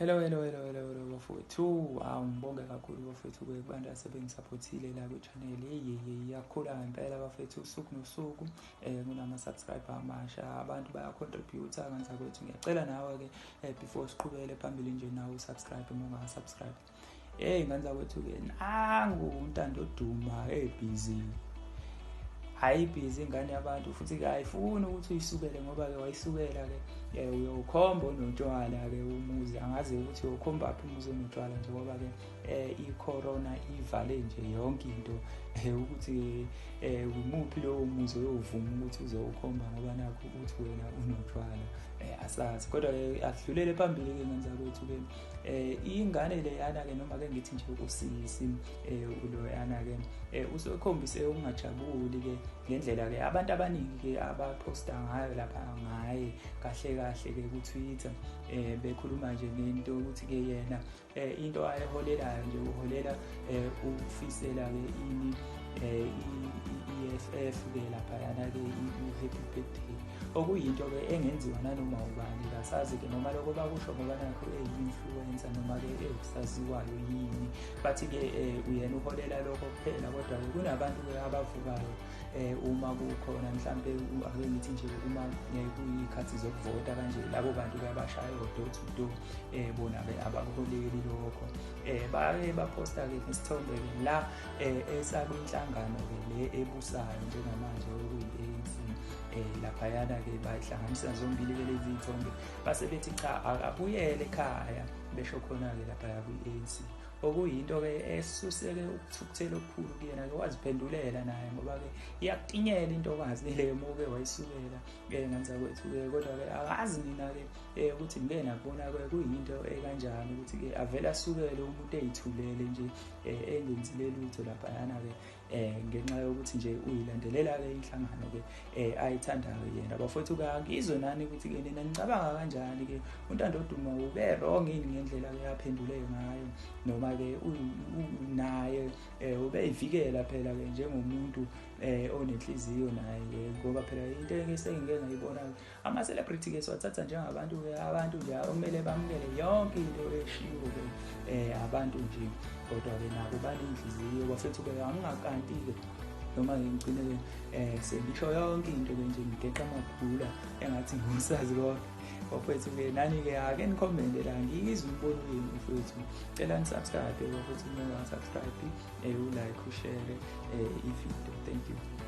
Hello, hello, hello, hello, hello bafowethu. Awu, ngibonge kakhulu bafowethu kubantu asebengisupportile la kwi-channel. Hey, iyakhula ngempela bafethu, usuku nosuku kunama-subscriber amasha, abantu baya-contribute kanzakwethu. Ngiyacela nawe-ke before siqhubekele phambili nje, nawe usubscribe uma ungaka-subscribe. Hey nganzakwethu-ke, nangu uNtando Duma ebhizi. Hayi, busy ingane yabantu, futhi-ke ayifuni ukuthi uyisukele, ngoba-ke wayisukela-ke uyowukhomba onotshwala-ke umuzi. Angazi ukuthi uyowukhomba phi umuzi onotshwala, njengoba-ke i-corona ivale nje yonke into, ukuthi umuphi lowo muzi oyovuma ukuthi uzowukhomba ngoba nakho ukuthi wena unotshwala, asazi. Kodwa-ke asidlulele phambili-ke ngenzakwethu-ke. Ingane leyana-ke, noma-ke ngithi nje usisi loyana-ke, usekhombise ukungajabuli-ke ngendlela-ke abantu abaningi-ke abaphosta ngayo lapha ngaye kahle kahle-ke ku-Twitter, bekhuluma nje ngento ukuthi-ke yena into ayiholelayo nje, uholela ukufisela-ke ini, i-EFF-ke laphayana-ke i-happy birthday, okuyinto-ke engenziwa nanoma ubani. Kasazi-ke noma lokho bakusho ngoba nakho eyi-influencer noma-ke ewusaziwayo yini. Bathi-ke uyena uholela lokho kuphela, kodwa-ke kunabantu-ke abavukayo uma kukhona mhlampe, ake ngithi nje uma kuyiy'khathi zokuvota kanje, labo bantu-ke abashayo door to door, bona-ke abakuholeli lokho. Bake baphosta-ke nesithombe-ke la esakwinhlangano-ke le ebusayo njengamanje, okuyi-ANC laphayana-ke. Bayihlanganisa zombili-ke lezi y'thombe, base bethi cha, akabuyele ekhaya, besho khona-ke laphaya kwi-ANC, okuyinto-ke esuseke ukuthukuthela okukhulu kuyena-ke. Waziphendulela naye, ngoba-ke iyakutinyela intokazi le muke wayisukela-ke nganzakwethu-ke. Kodwa-ke akazi mina-ke ukuthi ngike nakubona-ke kuyinto ekanjani ukuthi-ke avele asukele umuntu ey'thulele nje, engenzile lutho laphayana-ke, ngenxa yokuthi nje uyilandelela-ke inhlangano-ke ayithandayo yena. Bafowethu-ke, angizwe nani ukuthi-ke nina nicabanga kanjani-ke. UNtando Duma ube wrong yini ngendlela-ke aphendule ngayo, noma-ke naye ubeyivikela phela-ke njengomuntu onenhliziyo naye? Ngoba phela into esengike ngayibona, ama-celebrity-ke siwathatha njengabantu-ke, abantu nje okumele bamukele yonke into eshiwo-ke abantu nje, kodwa-ke nabo baney'nhliziyo bafethu-ke. Angingakanti-ke noma-ke ngigcine-ke sengisho yonke into-ke nje, ngigeqa amagula engathi ngusazi konke bafethu-ke. Nani-ke ake nikhomente la, ngiyizwe umbono wenu bafethu. Cela nisubscribe bafethu uma ungasubscribe, ulike, ushare ividiyo. Thank you.